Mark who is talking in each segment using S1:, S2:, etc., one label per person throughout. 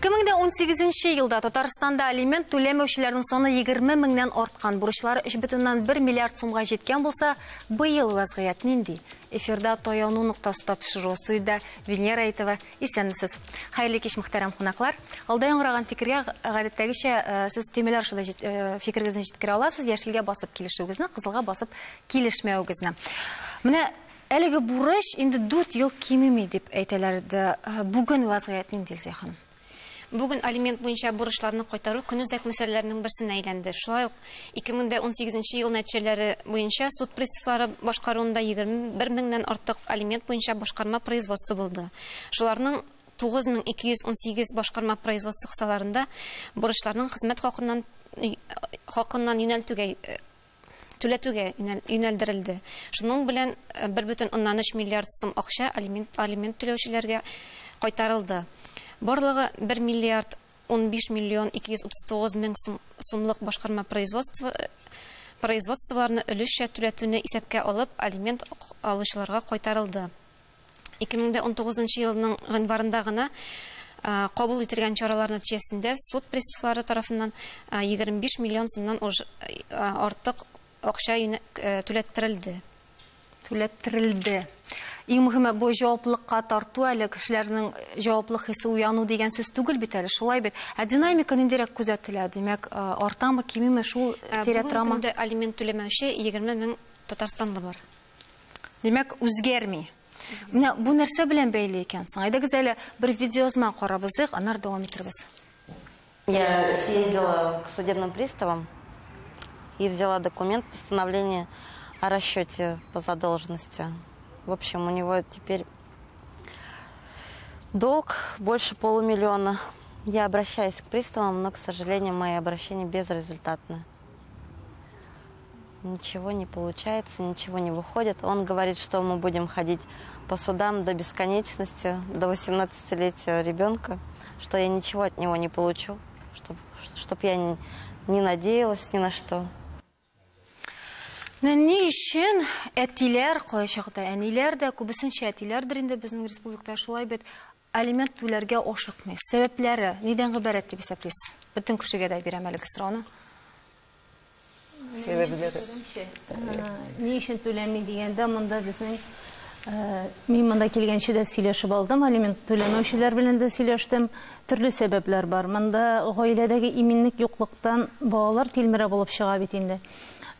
S1: 2018 елда Татарстанда алимент түләмәүчеләрнең саны 20 меңнән арткан. Бурычлары 3,1 миллиард сумга җиткән булса, быел вазгыять нинди? Эфирда таяну ноктасы тапшыру студияда Венера Әйтова. Исәнмесез. Хәерле кич, мөхтәрәм кунаклар. Алда яңгыраган фикергә гадәттәгечә сез төймәләр аша да фикерегезне җиткерә аласыз. Яшелгә басып килешүегезне, кызылга басып килешмәвегезне. Менә әлеге бурыч инде 4 ел кимеми дип әйтәләр иде. Бүген вазгыять нинди, Илзия ханым?
S2: Бүген алимент буенча бурычларны кайтару көнүзәк мәсьәләләрнең берсенә әйләнде. Шулай ук 2018 ел нәтиҗәләре буенча суд приставлары башкаруында 21 меңнән артык алимент буенча башкарма производство булды. Шуларның 9218 башкарма производство кысаларында бурычларның хезмәт хакыннан юнәлтүгә түләтүгә юнәлдерелде. Шуның белән 1,3 миллиард сум акча алимент түләүчеләргә кайтарылды. Барлыгы 1 миллиард 15 миллион 239 мең сумлык башкарма производстволарны өлешчә түләтүне исәпкә алып, алимент алучыларга кайтарылды. 2019 елның гыйнварында гына кабул ителгән чаралар нәтиҗәсендә суд приставлары тарафыннан 25 миллион сумнан артык акча түләттерелде.
S1: Түләттерелде. Иң мөһиме бу җаваплылыкка тарту, әле кешеләрнең җаваплылык хисе уяну дигән сүз түгел бит әле, шулай бит. Ә динамика ниндирәк күзәтелә? Димәк, артамы, кимиме, шул тирә торамы?
S2: Бүгенге көндә алимент түләмәүче 20 мең татарстанлы бар.
S1: Димәк, үзгәрми. Менә бу нәрсә белән бәйле икән соң? Әйдәгез әле бер видеоязма карап узыйк, аннары дәвам итербез.
S3: Я съездила к судебным приставам и взяла документ постановление о расчете по задолженности. В общем, у него теперь долг больше 500 000. Я обращаюсь к приставам, но, к сожалению, мои обращения безрезультатны. Ничего не получается, ничего не выходит. Он говорит, что мы будем ходить по судам до бесконечности, до 18-летия ребенка, что я ничего от него не получу, чтоб я не надеялась ни на что.
S1: Ни өчен әтиләр кайчакта, әниләр дә, күбесенчә әтиләрдер инде безнең республикада шулай бит, алимент түләргә ашыкмый. Сәбәпләре нидән гыйбарәт дип исәплисез? Бөтен кешегә дә бирәм әлеге сорауны.
S4: Сәбәпләре. Ни өчен түләми дигәндә, монда безнең мин монда килгәнче дә сөйләшеп алдым, алимент түләмәүчеләр белән дә сөйләштем. Төрле сәбәпләр бар. Монда гаиләдәге иминлек юклыктан балалар тилмерә булып чыга бит инде.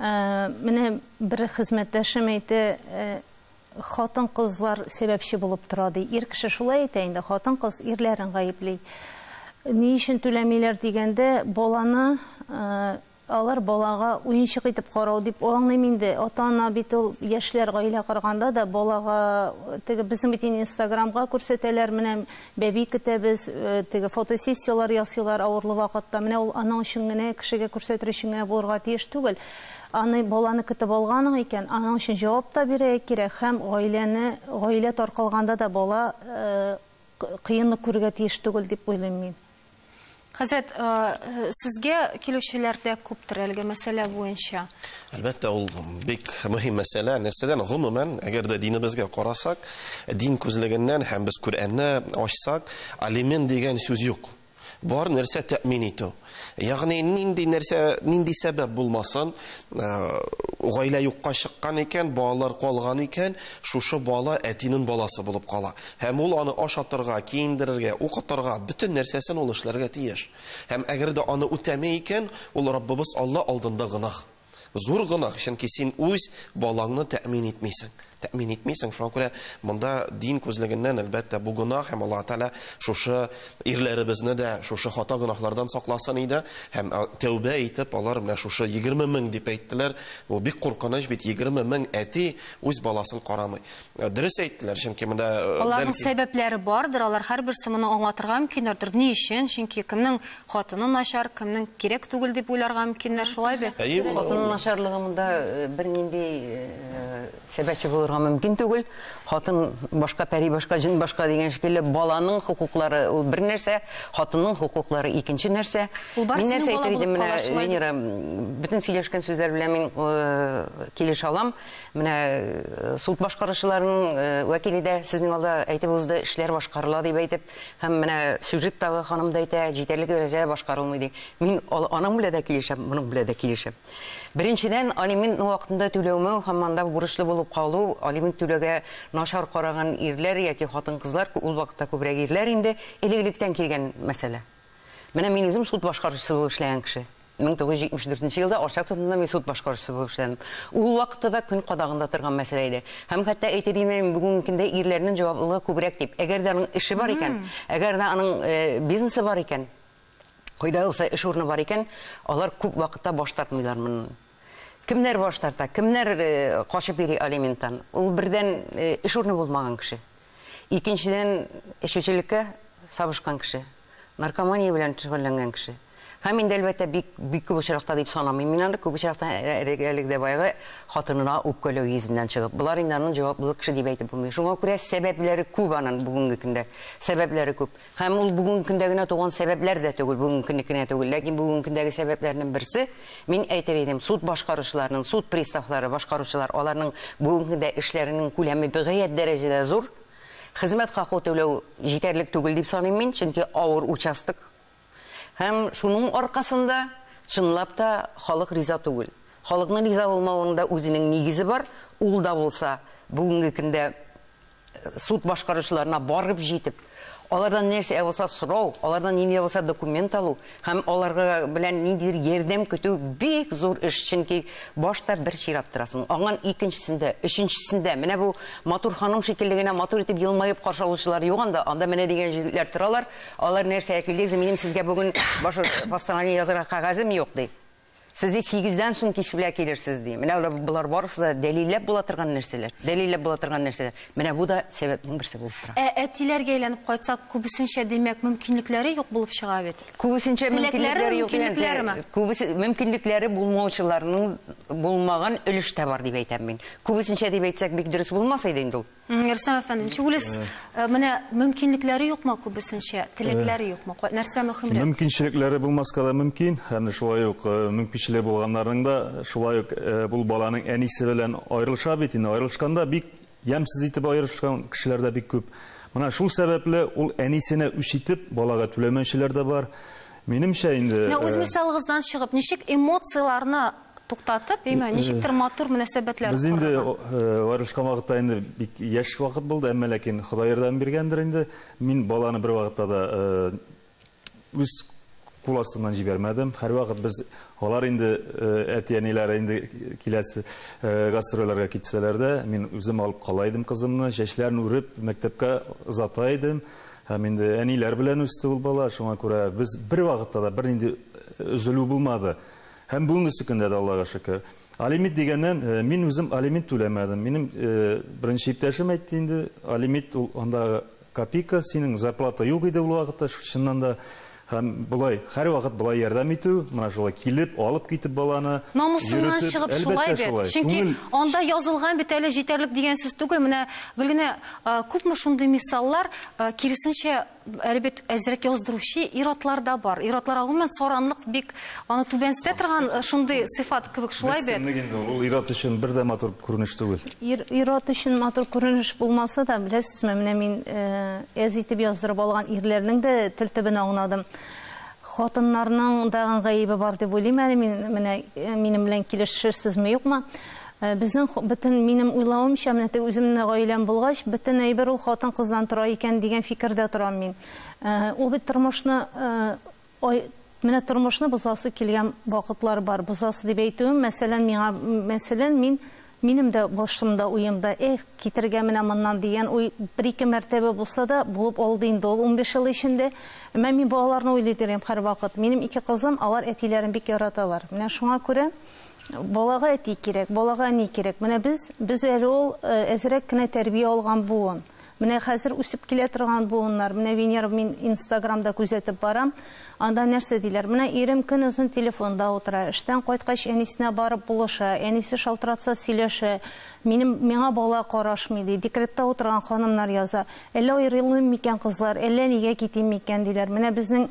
S4: Менә бер хезмәттәшем әйтте, хатын-кызлар сәбәпче булып тора ди. Ир кеше шулай әйтә инде, хатын-кыз ирләрен гаепли. Ни өчен түләмиләр дигәндә, баланы алар балага уенчык итеп карау дип аңлыйм инде. Ата-ана бит ул яшьләр гаилә корганда да балага теге безнең бит инде Инстаграмга күрсәтәләр, менә бәби көтәбез, теге фотосессияләр ясыйлар авырлы вакытта. Менә ул аның өчен генә, кешегә күрсәтер өчен генә булырга тиеш түгел. Аны баланы көтеп алганың икән, аның өчен җавап та бирә кирәк һәм гаиләне, гаилә таркалганда да бала кыенлык күрергә тиеш түгел дип уйлыйм мин.
S1: Хәзрәт, сезгә килүчеләр дә күптер әлеге мәсьәлә буенча.
S5: Әлбәттә, ул бик мөһим мәсьәлә. Нәрсәдән гомумән, әгәр дә динебезгә карасак, дин күзлегеннән һәм без Коръәнне ачсак, алимент дигән сүз юк. Бар нәрсә тәэмин итү. Ягъни нинди нәрсә, нинди сәбәп булмасын, гаилә юкка чыккан икән, балалар калган икән, шушы бала әтинең баласы булып кала. Һәм ул аны ашатырга, киендерергә, укытырга, бөтен нәрсәсен ул эшләргә тиеш. Һәм әгәр дә аны үтәми икән, ул Раббыбыз Алла алдында гөнаһ. Зур гөнаһ, чөнки син үз балаңны тәэмин итмисең. Тәэмин итмисең. Шуңа күрә монда дин күзлегеннән әлбәттә бу гөнаһ һәм Аллаһ Тәгалә шушы ирләребезне дә шушы хата гөнаһлардан сакласын иде һәм тәүбә итеп алар менә шушы 20 мең дип әйттеләр. Бу бик куркыныч бит, 20 мең әти үз баласын карамый. Дөрес әйттеләр, чөнки монда
S1: аларның сәбәпләре бардыр, алар һәрберсе моны аңлатырга мөмкиннәрдер. Ни өчен? Чөнки кемнең хатыны начар, кемнең кирәк түгел дип уйларга мөмкиннәр, шулай бит?
S6: Хатыны начарлыгы монда бернинди сәбәпче булырга булырга мөмкин түгел. Хатын башка, пәри башка, җен башка дигән шикелле, баланың хокуклары ул бер нәрсә, хатынның хокуклары икенче нәрсә. Мин нәрсә әйтер идем, менә Венера, бөтен сөйләшкән сүзләр белән мин килешә алам. Менә суд башкаручыларның вәкиле дә сезнең алда әйтеп узды, эшләр башкарыла дип әйтеп, һәм менә сюжеттагы ханым да әйтә, җитәрлек дәрәҗәдә башкарылмый ди. Мин аның белән дә килешәм, моның белән дә килешәм. Беренчедән, алимент вакытында түләүмәү һәм анда бурычлы булып калу, алимент түләүгә начар караган ирләр яки хатын-кызлар, ул вакытта күбрәк ирләр инде, элек-электән килгән мәсьәлә. Менә мин үзем суд башкаручысы булып эшләгән кеше. 1974 елда Арча судында мин суд башкаручысы булып эшләдем. Ул вакытта да көн кадагында торган мәсьәлә иде. Һәм хәтта әйтер идем, бүгенге көндә ирләрнең җаваплылыгы күбрәк дип. Әгәр дә аның эше бар икән, әгәр дә аның бизнесы бар икән, кайда булса эш урыны бар икән, алар күп вакытта баш тартмыйлар моннан. Кемнәр баш тарта, кемнәр качып йөри алименттан? Ул бердән эш урыны булмаган кеше. Икенчедән, эчүчелеккә сабышкан кеше, наркомания белән шөгыльләнгән кеше. Һәм инде әлбәттә бик бик күп очракта дип санамыйм мин аны, күп очракта әлеге дә баягы хатынына үпкәләү йөзеннән чыгып. Болар инде аның җаваплылык кеше дип әйтеп булмый. Шуңа күрә сәбәпләре күп аның бүгенге көндә. Сәбәпләре күп. Һәм ул бүгенге көндә генә туган сәбәпләр дә түгел, бүгенге көнне генә түгел. Ләкин бүгенге көндәге сәбәпләрнең берсе, мин әйтер идем, суд башкаручыларның, суд приставлары, башкаручылар, аларның бүгенге көндә эшләренең күләме гаять дәрәҗәдә зур. Хезмәт хакы түләү җитәрлек түгел дип саныйм мин, чөнки авыр участок. Һәм шуның аркасында чынлап та халык риза түгел. Халыкның риза булмавының да үзенең нигезе бар. Ул да булса бүгенге көндә суд башкаручыларына барып җитеп, алардан нәрсә булса сорау, алардан нинди булса документ алу һәм аларга белән ниндидер ярдәм көтү бик зур эш, чөнки башта бер чират торасың, аңан икенчесендә, өченчесендә. Менә бу матур ханым шикелле генә матур итеп елмаеп каршы алучылар юк анда, анда менә дигән җегетләр торалар, алар нәрсә килдегез, минем сезгә бүген баш постановление язарга кәгазем юк ди. Сез 8-дән соң кич белән килерсез ди. Менә болар барысы да дәлилләп була торган нәрсәләр. Дәлилләп була торган нәрсәләр. Менә бу да сәбәпнең берсе булып тора.
S1: Әтиләргә әйләнеп кайтсак, күбесенчә димәк мөмкинлекләре юк булып чыга бит.
S6: Күбесенчә мөмкинлекләре юк. Күбесе мөмкинлекләре булмаучыларның булмаган өлеш тә бар дип әйтәм мин. Күбесенчә дип әйтсәк бик дөрес булмас иде инде ул.
S1: Рөстәм әфәнде, ничек уйлыйсыз, менә мөмкинлекләре юкмы күбесенчә, теләкләре юкмы? Нәрсә мөһимрәк?
S7: Мөмкинчелекләре булмаска да мөмкин, һәм шулай ук мөмкинчелеге булганнарның да шулай ук бу баланың әнисе белән аерылыша бит инде. Аерылышканда бик ямьсез итеп аерылышкан кешеләр дә бик күп. Менә шул сәбәпле ул әнисенә үч итеп балага түләмәүчеләр дә бар. Минемчә инде.
S1: Менә үз мисалыгыздан чыгып, ничек эмоцияләрне туктатып, әйме, ничектер матур мөнәсәбәтләр.
S7: Без инде аерылышкан вакытта инде бик яшь вакыт булды, әмма ләкин Ходай ярдәм биргәндер инде. Мин баланы бер вакытта да үз кул астыннан җибәрмәдем. Һәрвакыт без алар инде әти-әниләре инде киләсе гастрольләргә китсәләр дә, мин үзем алып кала идем кызымны, чәчләрен үреп мәктәпкә озата идем. Һәм инде әниләр белән үсте ул бала, шуңа күрә без бер вакытта да бернинди өзелү булмады. Һәм бүгенге көндә дә Аллага шөкер. Алимент дигәннән, мин үзем алимент түләмәдем. Минем беренче иптәшем әйтте инде, алимент ул анда копейка, синең зарплата юк иде ул вакытта, чыннан да. Һәм болай, һәрвакыт болай ярдәм итү, менә шулай килеп, алып китеп баланы,
S1: намусыннан чыгып шулай бит. Чөнки анда язылган бит әле җитәрлек дигән сүз түгел. Менә Гөлгенә, күпме шундый мисаллар, киресенчә, әле бит әзрәк яздыручы ир-атлар да бар. Ир-атлар гомумән саранлык бик аны түбәнсетә торган шундый сыйфат кебек шулай бит.
S7: Ул ир-ат өчен бер дә матур күренеш түгел.
S4: Ир-ат өчен матур күренеш булмаса да, беләсезме, менә мин әз итеп яздырып алган ирләрнең дә тел төбен аңладым. Хатыннарның да гаебе бар дип уйлыйм әле мин, менә минем белән килешерсезме, юкмы? Безнең бөтен минем уйлавымча, менә теге үземнең гаиләм булгач, бөтен әйбер ул хатын-кыздан тора икән дигән фикердә торам мин. Ул бит тормышны, менә тормышны бозасы килгән вакытлар бар. Бозасы дип әйтүем, мәсәлән, миңа, мәсәлән, мин минем дә башымда уемда, эх, китергә менә моннан дигән уй бер-ике мәртәбә булса да булып алды инде ул 15 ел эчендә. Әмма мин балаларны уйлый дирем һәрвакыт. Минем ике кызым, алар әтиләрен бик яраталар. Менә шуңа күрә балага әти кирәк, балага әни кирәк. Менә без әле ул әзрәк кенә тәрбия алган буын. Менә хәзер үсеп килә торган буыннар, менә Венера мин Инстаграмда күзәтеп барам, анда нәрсә диләр? Менә ирем көн озын телефонда утыра, эштән кайткач әнисенә барып булыша, әнисе шалтыратса сөйләшә, минем миңа бала карашмый ди. Декретта утырган ханымнар яза. Әллә аерылыйм микән кызлар, әллә нигә китим микән диләр. Менә безнең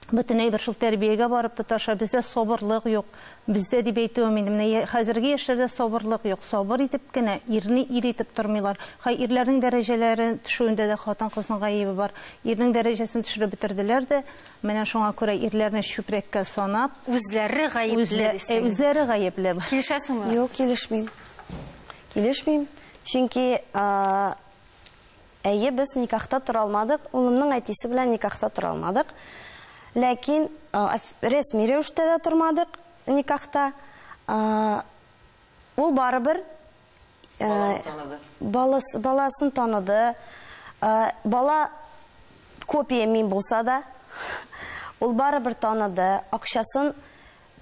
S4: бөтен әйбер шул тәрбиягә барып тоташа, бездә сабырлык юк. Бездә дип әйтүем инде, менә хәзерге яшьләрдә сабырлык юк. Сабыр итеп кенә ирне ир итеп тормыйлар. Хай ирләрнең дәрәҗәләре төшүендә дә хатын-кызның гаебе бар. Ирнең дәрәҗәсен төшереп бетерделәр дә, менә шуңа күрә ирләрне чүпрәккә санап,
S1: үзләре гаепле дисең.
S4: Үзләре гаепле.
S1: Килешәсеңме?
S8: Юк, килешмим. Килешмим. Чөнки әйе, без никахта тора алмадык. Улымның әтисе белән никахта тора алмадык. Ләкин рәсми рәвештә дә тормадык никахта. Ул барыбер баласын таныды. Бала копия мин булса да, ул барыбер таныды. Акчасын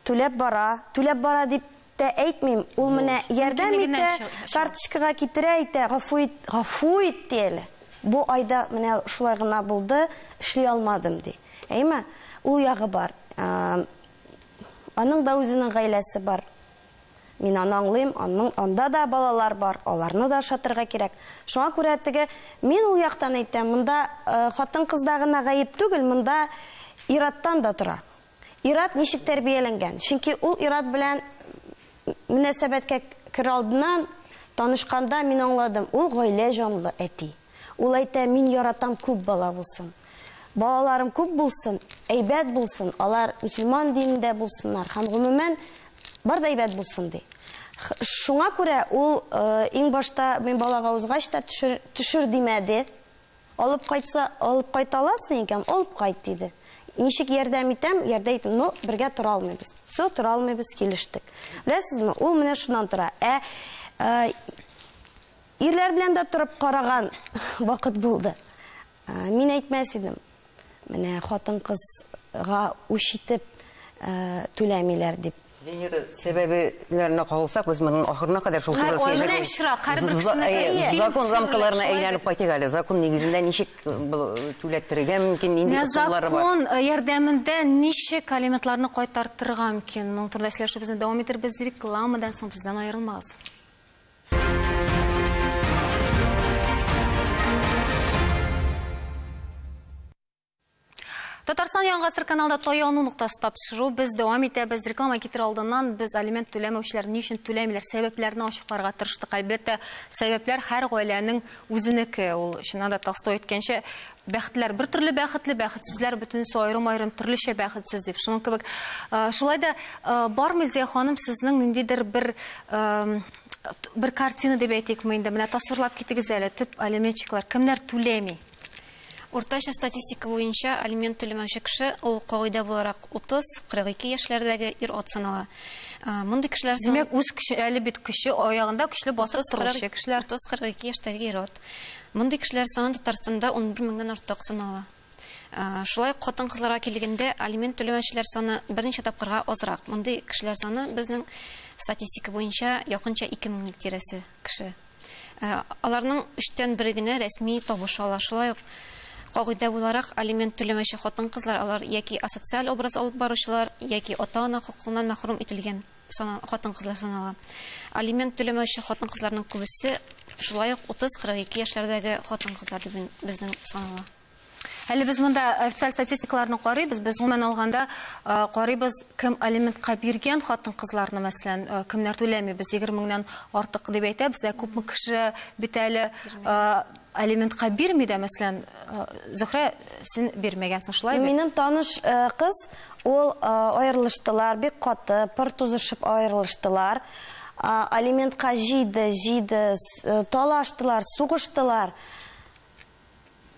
S8: түләп бара. Түләп бара дип тә әйтмим. Ул менә ярдәм итә, карточкага китерә, әйтә, гафу ит ди әле. Бу айда менә шулай гына булды, эшли алмадым ди. Әйме? Ул ягы бар. Аның да үзенең гаиләсе бар. Мин аны аңлыйм, анда да балалар бар, аларны да ашатырга кирәк. Шуңа күрә теге мин ул яктан әйтәм, монда хатын-кызда гына гаеп түгел, монда ираттан да тора. Ират ничек тәрбияләнгән? Чөнки ул ират белән мөнәсәбәткә керер алдыннан танышканда мин аңладым, ул гаилә җанлы әти. Ул әйтә, мин яратам күп бала булсын. Балаларым күп булсын, әйбәт булсын, алар мөселман динендә булсыннар һәм гомумән бар да әйбәт булсын ди. Шуңа күрә ул иң башта мин балага узгач та төшер димәде. Алып кайтса, алып кайта аласың икән, алып кайт диде. Ничек ярдәм итәм, ярдәм итәм, но бергә тора алмыйбыз. Всё, тора алмыйбыз, килештек. Беләсезме, ул менә шуннан тора. Ирләр белән дә торып караган вакыт булды. Мин әйтмәс идем. Менә хатын-кызга үч итеп түләмиләр дип.
S6: Венера, сәбәбеләренә кагылсак, без моның ахырына кадәр шул турыда
S1: сөйләшербез.
S6: Закон рамкаларына әйләнеп кайтыйк әле. Закон нигезендә ничек түләттерергә мөмкин, нинди ысуллары бар?
S1: Закон ярдәмендә ничек алиментларны кайтартырга мөмкин? Моның турында сөйләшүебезне дәвам итербез. Рекламадан соң бездән аерылмагыз. Татарстан Яңа гасыр каналында таяну ноктасы тапшыру. Без дәвам итәбез. Реклама китер алдыннан без алимент түләмәүчеләр ни өчен түләмиләр, сәбәпләрне ачыкларга тырыштык. Әлбәттә, сәбәпләр һәр гаиләнең үзенеке. Ул чыннан да Толстой әйткәнчә, бәхетләр бер төрле бәхетле, бәхетсезләр бөтенесе аерым-аерым төрлечә бәхетсез дип. Шуның кебек, шулай да бар Милзия ханым, сезнең ниндидер бер картина дип әйтикме инде, менә тасвирлап китегез әле, төп алиментчиклар кемнәр түләми?
S2: Уртача статистика буенча алимент түләмәүче кеше ул кагыйдә буларак 30-42 яшьләрдәге ир-ат санала. Мондый кешеләр
S1: Димәк, үз кеше әле бит көче аягында көчле басып торучы кешеләр.
S2: 30-42 яшьтәге ир-ат. Мондый кешеләр саны Татарстанда 11 меңнән артык санала. Шулай ук хатын-кызларга килгәндә алимент түләмәүчеләр саны берничә тапкырга азрак. Мондый кешеләр саны безнең статистика буенча якынча 2000 тирәсе кеше. Аларның 1/3 генә рәсми табыш ала. Шулай ук кагыйдә буларак алимент түләмәүче хатын-кызлар алар яки асоциаль образ алып баручылар, яки ата-ана хокукыннан мәхрүм ителгән хатын-кызлар санала. Алимент түләмәүче хатын-кызларның күбесе шулай ук 30-42 яшьләрдәге хатын-кызлар дип безнең санала.
S1: Әле без монда официаль статистикаларны карыйбыз. Без гомумән алганда карыйбыз, кем алиментка биргән хатын-кызларны, мәсәлән, кемнәр түләми. Без 20 меңнән артык дип әйтәбез. Ә күпме кеше бит әле алиментка бирми дә, мәсәлән, Зөһрә, син бирмәгәнсең, шулай бит?
S8: Минем таныш кыз, ул аерылыштылар, бик каты, пыр тузышып аерылыштылар. Алиментка җыйды, җыйды, талаштылар, сугыштылар.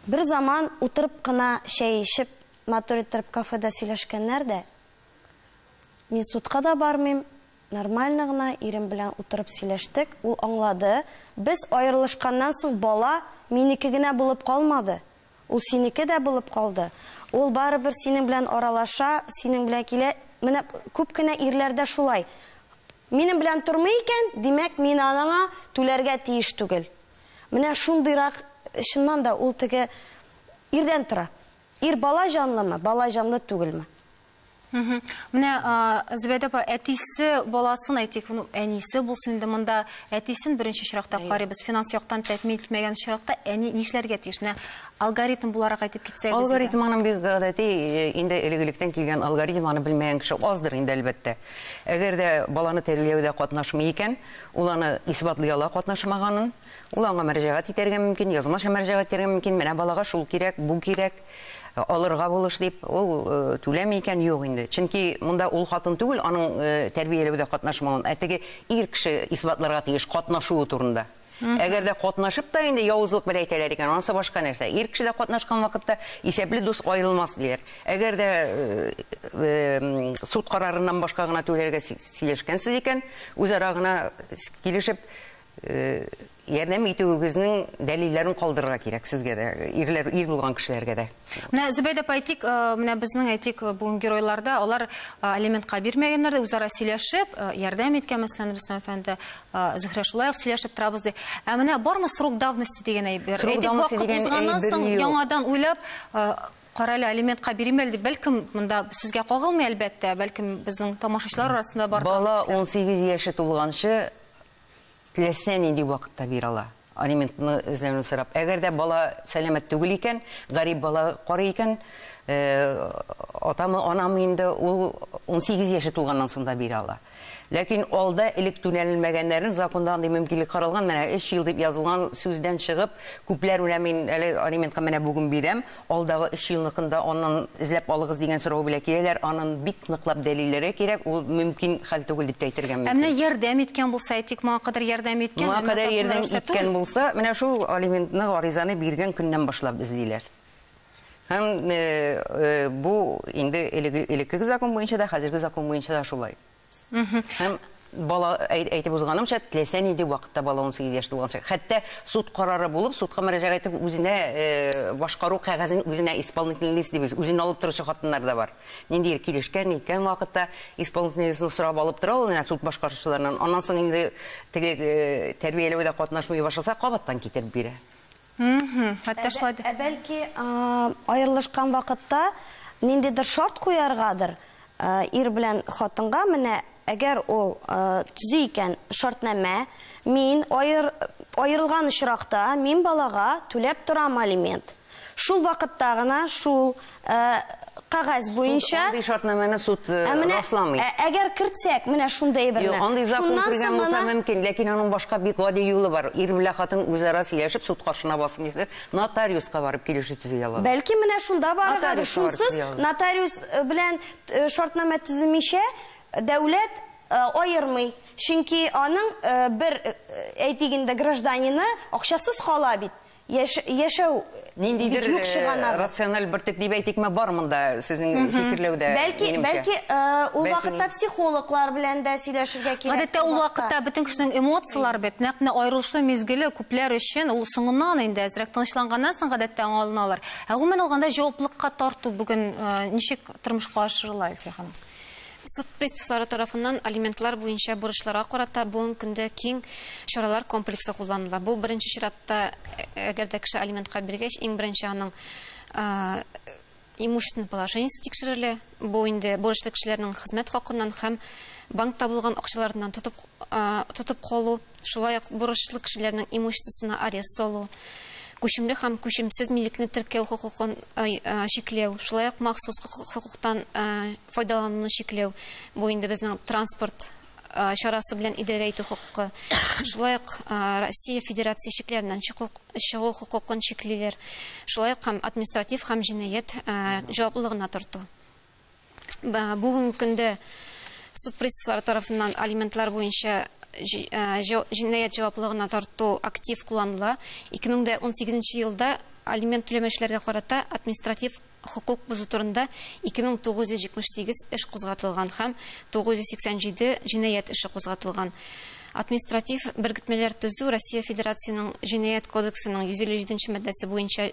S8: Бер заман утырып кына чәй эчеп, матур итеп кафеда сөйләшкәннәр дә, мин судка да бармыйм, нормально гына ирем белән утырып сөйләштек, ул аңлады. Без аерылышканнан соң бала минеке генә булып калмады. Ул синеке дә булып калды. Ул барыбер синең белән аралаша, синең белән килә. Менә күп кенә ирләрдә шулай. Минем белән тормый икән, димәк, мин анаңа түләргә тиеш түгел. Менә шундыйрак Чыннан да ул теге ирдән тора. Ир бала җанлымы, бала җанлы түгелме?
S1: Менә Зөбәйдә апа, әтисе баласын әйтик, әнисе булсын инде монда, әтисен беренче очракта карыйбыз. Финанс яктан тәэмин ителмәгән очракта әни нишләргә тиеш? Менә алгоритм буларак әйтеп китсәгез.
S6: Алгоритм аның бик гадәти, инде элек-электән килгән алгоритм, аны белмәгән кеше аздыр инде әлбәттә. Әгәр дә баланы тәрбияләүдә катнашмый икән, ул аны исбатлый ала катнашмаганын, ул аңа мөрәҗәгать итәргә мөмкин, язмача мөрәҗәгать итәргә мөмкин, менә балага шул кирәк, бу кирәк. Алырга булыш дип, ул түләми икән, юк инде. Чөнки монда ул хатын түгел, аның тәрбияләүдә катнашмавын, ә теге ир кеше исбатларга тиеш катнашуы турында. Әгәр дә катнашып та инде явызлык белән әйтәләр икән, анысы башка нәрсә. Ир кеше дә катнашкан вакытта исәпле дус аерылмас диләр. Әгәр дә суд карарыннан башка гына түләргә сөйләшкәнсез икән, үзара гына килешеп ярдәм итүегезнең дәлилләрен калдырырга кирәк сезгә дә, ирләр, ир булган кешеләргә дә.
S1: Менә Зөбәйдә апа, әйтик, менә безнең әйтик, бүген геройларда алар алиментка бирмәгәннәр дә үзара сөйләшеп, ярдәм иткән, мәсәлән, Рөстәм әфәнде, Зөһрә шулай ук сөйләшеп торабыз ди. Ә менә бармы срок давности дигән әйбер? Әйтик, вакыт узганнан соң яңадан уйлап, карале, алиментка бирим әле дип, бәлкем монда сезгә кагылмый әлбәттә, бәлкем безнең тамашачылар арасында бар.
S6: Бала 18 яше тулганчы теләсә нинди вакытта бирә ала. Алиментны эзләүне сорап. Әгәр дә бала сәламәт түгел икән, гарип бала карый икән, атамы, анамы инде ул 18 яше тулганнан соң да бирә ала. Ләкин алда элек түләнелмәгәннәрен законда андый мөмкинлек каралган, менә 3 ел дип язылган сүздән чыгып, күпләр менә мин әле алиментка менә бүген бирәм, алдагы 3 елныкында аннан эзләп алыгыз дигән сорау белән киләләр, анын бик ныклап дәлилләре кирәк, ул мөмкин хәл түгел дип әйтергә мөмкин.
S1: Ә менә ярдәм иткән булса, әйтик, моңа кадәр ярдәм иткән,
S6: моңа кадәр ярдәм иткән булса, менә шул алиментны гаризаны биргән көннән башлап эзлиләр. Һәм бу инде элеккеге закон буенча да, хәзерге закон буенча да шулай. Һәм бала әйтеп узганымча, теләсә нинди вакытта бала 18 яшь тулганча, хәтта суд карары булып, судка мөрәҗәгать итеп, үзенә башкару кәгазен үзенә исполнительный лист дибез, үзен алып торучы хатыннар да бар. Ниндидер килешкән, ниткән вакытта исполнительный листны сорап алып тора ул, менә суд башкаручыларыннан. Аннан соң инде теге тәрбияләүдә катнашмый башласа, кабаттан китереп бирә.
S1: Хәтта шулай.
S8: Ә бәлки аерылышкан вакытта ниндидер шарт куяргадыр ир белән хатынга, менә әгәр ул төзи икән шартнамә, мин аерылган очракта мин балага түләп торам алимент. Шул вакытта гына шул кәгазь буенча
S6: андый шартнамәне суд расламый.
S8: Әгәр кертсәк, менә шундый әйберне.
S6: Юк, андый закон кергән булса мөмкин, ләкин аның башка бик гади юлы бар. Ир белән хатын үзара сөйләшеп суд каршына басып, нотариуска барып килешү төзи ала.
S8: Бәлки менә шунда барырга, шунсыз нотариус белән шартнамә төземичә дәүләт аермый. Чөнки аның бер әйтик инде гражданины акчасыз кала бит. Яшәү
S6: ниндидер рациональ бер тек дип әйтикме бар монда сезнең фикерләүдә?
S8: Бәлки, ул вакытта психологлар белән дә сөйләшергә кирәк.
S1: Гадәттә ул вакытта бөтен кешенең эмоцияләре бит, нәкъ менә аерылышу мизгеле күпләр өчен ул соңыннан инде әзрәк тынычланганнан соң гадәттә аңланалар. Ә гомумән алганда җаваплылыкка тарту бүген ничек тормышка ашырыла, Әлфия ханым?
S2: Суд приставлары тарафыннан алиментлар буенча бурычларга карата бүгенге көндә киң чаралар комплексы кулланыла. Бу беренче чиратта, әгәр дә кеше алиментка биргәч, иң беренче аның имущественный положениесе тикшерелә. Бу инде бурычлы кешеләрнең хезмәт хакыннан һәм банкта булган акчаларыннан тотып калу, шулай ук бурычлы кешеләрнең имуществосына арест салу, күчемле һәм күчемсез милекне теркәү хокукын чикләү, шулай ук махсус хокуктан файдалануны чикләү, бу инде безнең транспорт чарасы белән идарә итү хокукы, шулай ук Россия Федерация чикләреннән чыгу хокукын чиклиләр, шулай ук һәм административ һәм җинаять җаваплылыгына тарту. Бүгенге көндә суд приставлары тарафыннан алиментлар буенча җинаять җаваплылыгына тарту актив кулланыла. 2018 елда алимент түләмәүчеләргә карата административ хокук бозу турында 2978 эш кузгатылган һәм 987 җинаять эше кузгатылган. Административ беркетмәләр төзү Россия Федерациясенең Җинаять кодексының 157 маддәсе буенча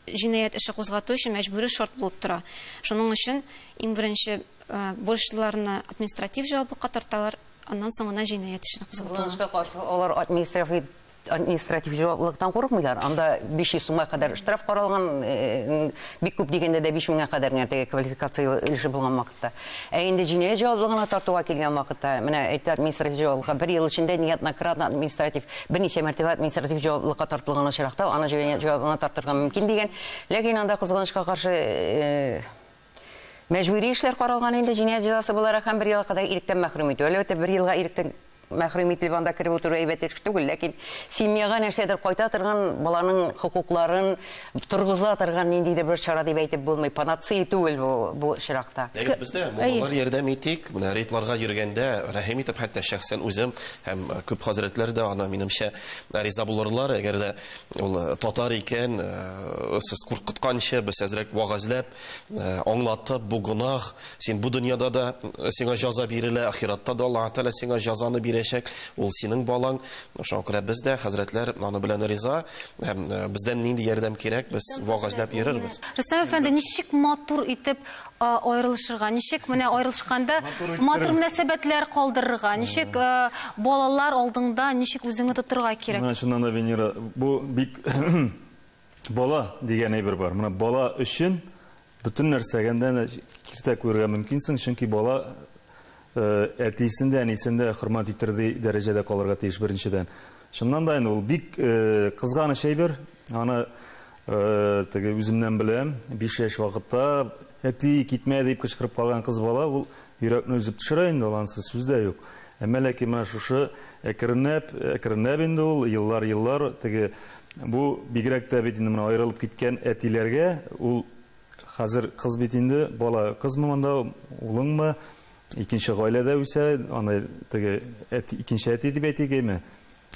S2: җинаять эше кузгату өчен мәҗбүри шарт булып тора. Шуның өчен иң беренче бурычлыларны административ җаваплылыкка тарталар, аннан соң гына җинаять эшен кузгаталар.
S6: Кызганычка каршы, алар административ административ җаваплылыктан курыкмыйлар. Анда 500 сумга кадәр штраф каралган, бик күп дигәндә дә 5 меңгә кадәр генә теге квалификацияле өлеше булган вакытта. Ә инде җинаять җаваплылыгына тартуга килгән вакытта, менә әйтте административ җаваплылыкка бер ел эчендә неоднократно административ берничә мәртәбә административ җаваплылыкка тартылган очракта аны җинаять җаваплылыгына тартырга мөмкин дигән. Ләкин анда кызганычка каршы мәҗбүри эшләр каралган инде җинаять җәзасы буларак һәм бер елга кадәр иректән мәхрүм итү. Әлбәттә, бер елга иректән мәхрүм ителеп анда кереп утыру әйбәт эш түгел, ләкин семьяга нәрсәдер кайта торган, баланың хокукларын торгыза торган ниндидер бер чара дип әйтеп булмый. Панацея түгел бу очракта.
S5: Әгәр бездә муллалар ярдәм итик, менә рейдларга йөргәндә рәхим итеп, хәтта шәхсән үзем һәм күп хәзрәтләр дә аны минемчә риза булырлар, әгәр дә ул татар икән, сез куркытканчы без әзрәк вагазләп, аңлатып, бу гөнаһ, син бу дөньяда да сиңа җәза бирелә, ахиратта да Аллаһ Тәгалә сиңа җәзаны бирә. Ул синең балаң. Шуңа күрә без дә хәзрәтләр аны белән риза, һәм бездән нинди ярдәм кирәк, без вагазлап йөрербез.
S1: Рөстәм әфәнде, ничек матур итеп аерылышырга, ничек менә аерылышканда матур мөнәсәбәтләр калдырырга, ничек балалар алдында ничек үзеңне тотырга кирәк?
S7: Менә чыннан да, Венера, бу бик бала дигән әйбер бар. Менә бала өчен бөтен нәрсәгә дә киртә куярга мөмкинсең, чөнки бала әтисен дә, әнисен дә хөрмәт иттердей дәрәҗәдә калырга тиеш беренчедән. Чыннан да инде ул бик кызганыч әйбер. Аны теге үземнән беләм, 5 яшь вакытта әти китмә дип кычкырып калган кыз бала ул йөрәкне өзеп төшерә инде, ул ансыз сүз дә юк. Әмма ләкин менә шушы әкренләп, әкренләп инде ул еллар-еллар теге бу бигрәк тә бит инде менә аерылып киткән әтиләргә ул хәзер кыз бит инде, бала кызмы монда, улыңмы? Икенче гаиләдә үсә, аны теге әти, икенче әти дип әйтик әйме.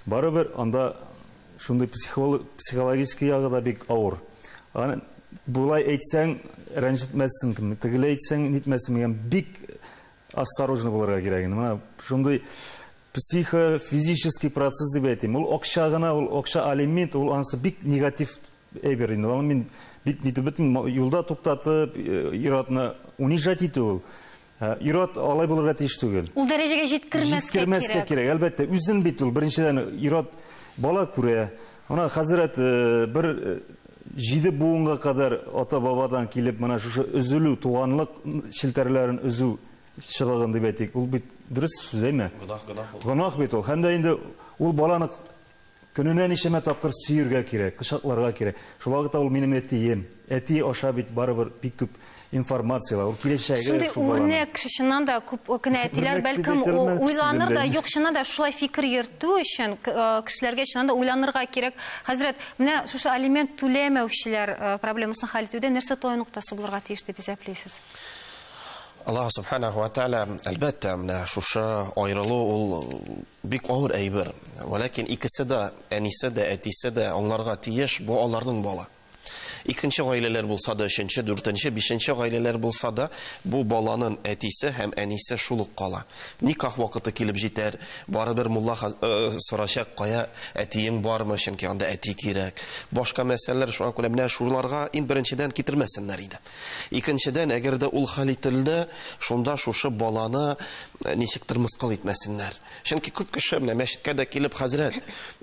S7: Барыбер анда шундый психологический ягы да бик авыр. Аны булай әйтсәң рәнҗетмәссең, кем, тегеләй әйтсәң нитмәссең дигән бик осторожно булырга кирәк инде. Менә шундый психофизический процесс дип әйтим. Ул акча гына, ул акча алимент, ул анысы бик негатив әйбер инде. Аны мин бик нитеп бетмим, юлда туктатып, ир-атны унижать итү ул. Ир-ат алай булырга тиеш түгел.
S1: Ул дәрәҗәгә җиткермәскә
S7: Җиткермәскә
S1: кирәк.
S7: кирәк, әлбәттә. Үзен бит ул беренчедән ир-ат бала күрә. Ана хәзрәт бер 7 буынга кадәр ата-бабадан килеп менә шушы өзелү, туганлык челтәрләрен өзү чыгыгын дип әйтик. Ул бит дөрес сүз, әйме?
S5: Гөнаһ, гөнаһ ул.
S7: Гөнаһ бит ул. Һәм дә инде ул баланы көненә ничәмә тапкыр сөергә кирәк, кочакларга кирәк. Шул вакытта ул минем әтием. Әти аша бит барыбер бик күп информациялар, ул киләчәге
S1: Шундый
S7: шул баланың.
S1: үрнәк кеше, чыннан да күп кенә әтиләр
S7: Үрнәк
S1: бәлкем
S7: дип әйтелмәс
S1: уйланыр да,
S7: инде.
S1: юк, чыннан да шулай фикер йөртү өчен кешеләргә чыннан да уйланырга кирәк. Хәзрәт, менә шушы алимент түләмәүчеләр проблемасын хәл итүдә нәрсә тою ноктасы булырга тиеш дип исәплисез?
S5: Аллаһ субханаху ва тааля, әлбәттә, менә шушы аерылу ул бик авыр әйбер. Вәләкин икесе дә, әнисе дә, әтисе дә аңларга тиеш, бу аларның бала. Икенче гаиләләр булса да, өченче, дүртенче, бишенче гаиләләр булса да, бу баланың әтисе һәм әнисе шул ук кала. Никах вакыты килеп җитәр, барыбер мулла сорачак, кая әтиең бармы, чөнки анда әти кирәк. Башка мәсьәләләр, шуңа күрә менә шуларга иң беренчедән китермәсеннәр иде. Икенчедән, әгәр дә ул хәл ителде, шунда шушы баланы ничектер мыскыл итмәсеннәр. Чөнки күп кеше менә мәчеткә дә килеп, хәзрәт,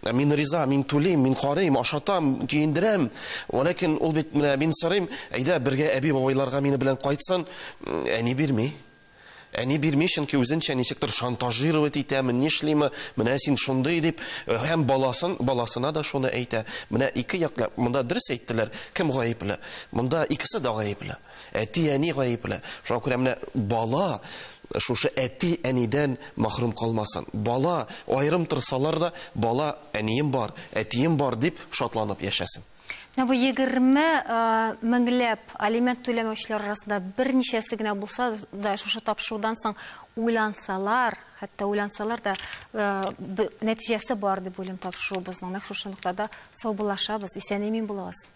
S5: мин риза, мин түлим, мин карыйм, ашатам, киендерәм. Ләкин ул бит менә мин сорыйм, әйдә бергә әби бабайларга мине белән кайтсын, әни бирми. Әни бирми, чөнки үзенчә ничектер шантажировать итәме, нишлиме, менә син шундый дип, һәм баласына да шуны әйтә. Менә ике яклап, монда дөрес әйттеләр, кем гаепле? Монда икесе дә гаепле. Әти, әни гаепле. Шуңа күрә менә бала шушы әти әнидән мәхрүм калмасын. Бала аерым торсалар да, бала әнием бар, әтием бар дип шатланып яшәсен.
S1: Менә бу егерме меңләп алимент түләмәүчеләр арасында берничәсе генә булса да, шушы тапшырудан соң уйлансалар, хәтта уйлансалар да нәтиҗәсе бар дип уйлыйм тапшыруыбызның. Нәкъ шушы ноктада саубуллашабыз. Исән-имин булыгыз.